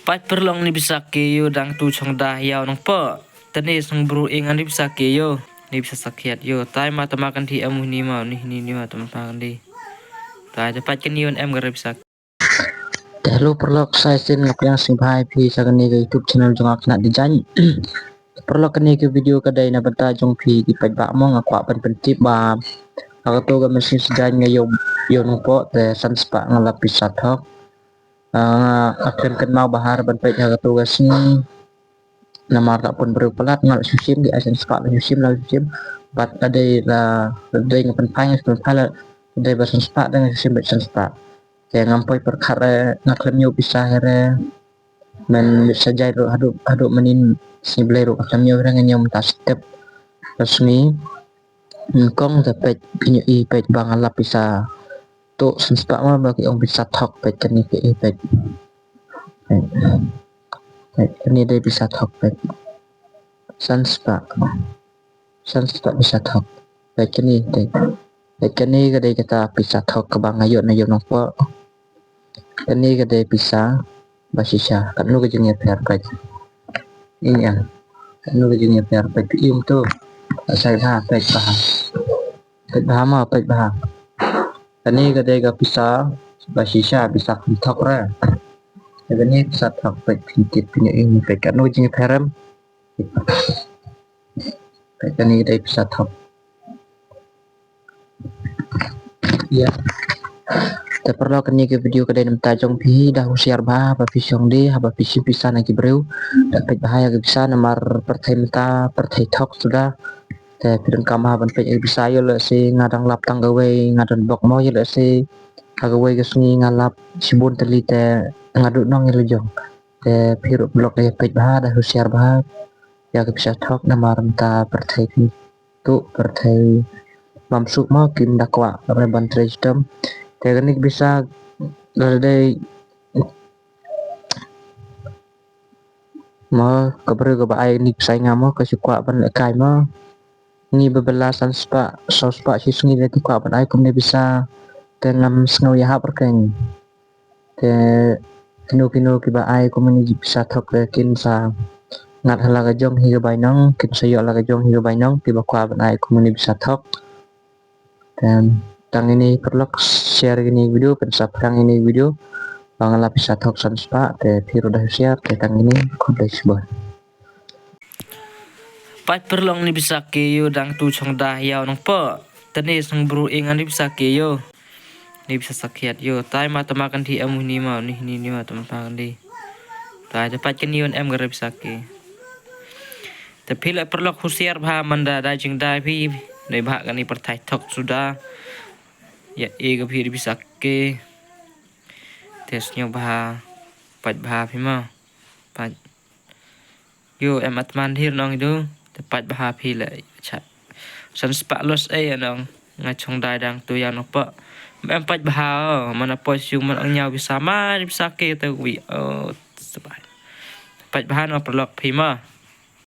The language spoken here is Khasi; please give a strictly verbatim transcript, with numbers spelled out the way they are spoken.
Pait paralok, ni pisa ki yo dang tu chong da yaw nong po. Tani sang bru ing ani pisa ki yo. Ni pisa sakhiat yo. Tai ma tama kan thi em ni ma ni ni ni ma tama kan di. Tai te pait kan yon em gare pisa. Hello paralok, sai sin ngap yang sing bhai phi sa kani ka YouTube channel jong ak na di jan. Paralok, kani ka video ka dei na bynta jong phi ki paidbah mo, nga kwah ban pyntip ba ha kato ka machine sdang nga yo yo nong po te san spah nga lap pisa thok. Ah, nga khlem kynmaw bha ha ban peit ha kato ka sngi. Namar la pun briew palat nga la shushim ki ai san spah la shushim la shushim. Bad ka dei la dei nga pynphai nga pynphai la dei ba san spah dei nga shushim bad san spah. Te ngam poi pyrkhat re nga khlem yo pisa here. Men sa jai ruh haduh haduh manin sngi Blei ruh khlem yo re nga yo mynta step ka sngi. Kong te peit pynyo i peit ba nga lap pisa. Tu san spah ma ba ki ong pisa thok peit kani ki i peit. Peit kani dei pisa thok peit. San spah. San spah pisa thok. Peit kani dei. Peit kani ka dei kata pisa thok kaba nga yo na yo nong po. Kani ka dei pisa ba shisha. Katno ka jingïapher peit. Ing em. Katno ka jingïapher peit. Ing tu. Asai bha peit bha. Peit bha ma peit bha. Kani ka dei ka pisa ba shisha pisa thok re. Kani pisa thok peit pyntit pynyo ing peit katno ka jingïapher em. Peit kani ka dei pisa thok. Ya. Te paralok kani ka video ka dei na bynta jong phi da husiar bha ba phi shong di haba phi shim pisa na ki briew. Da peit bha ïa ki pisa namar pyrthei mynta pyrthei thok suda. Te phi donkam bha ban peit ïa ki pisa ïoh lehse nga dang lap tang kawei nga don bok mo ïoh lehse ha kawei ka sngi nga lap shibun tylli te nga duh nong ïa la jong. Te phi ruh paralok ïa peit bha da husiar bha ïa ki pisa thok namar mynta pyrthei phi tu pyrthei bam suk mo kim da kwah re ban trei shitom. Te kani ka pisa la dei mo ka briew kaba ai kani ka pisa ïa nga mo ka shu kwah ban lehkai mo. Ngi ba bylla san spah saw spah shi sngi de ki kwah ban ai kumne pisa te ngam sngew ïahap re keng. Te kino kino kiba ai kumne ki pisa thok de kin sa ngat ha la ka jong hi ka bainong kin sa ïoh la ka jong hi ka bainong kiba kwah ban ai kumne pisa thok. Te tang ini paralok share kini video pynsa phrang ini video. Ba nga lap pisa thok san spah te phi ruh da share te tang ini khublei shibun. Pait paralok ni pisa ki yo dang tu chong da yaw nong po. Tani sang bru ing ani pisa ki yo. Ni pisa sakhiat yo. Tai ma tama kan thi em ni ma ni ni ni ma tama kan di. Tai te pait kan yon em gare pisa ki. Te phi la paralok husiar bha man da da jing da phi. Dei bha kani pyrthei thok suda. Ya e ka phi di pisa ki. Te snyo bha. Pait bha phi ma. Pait. Yo em atman dhir nong idu. Te pait bha phi le cha. San spah los e nong. Nga chong dai dang tu ya nong po. Em pait bha o. Mana po shu man ong nyaw pisa ma pisa ki te wi o. Pait bha nong paralok phi ma.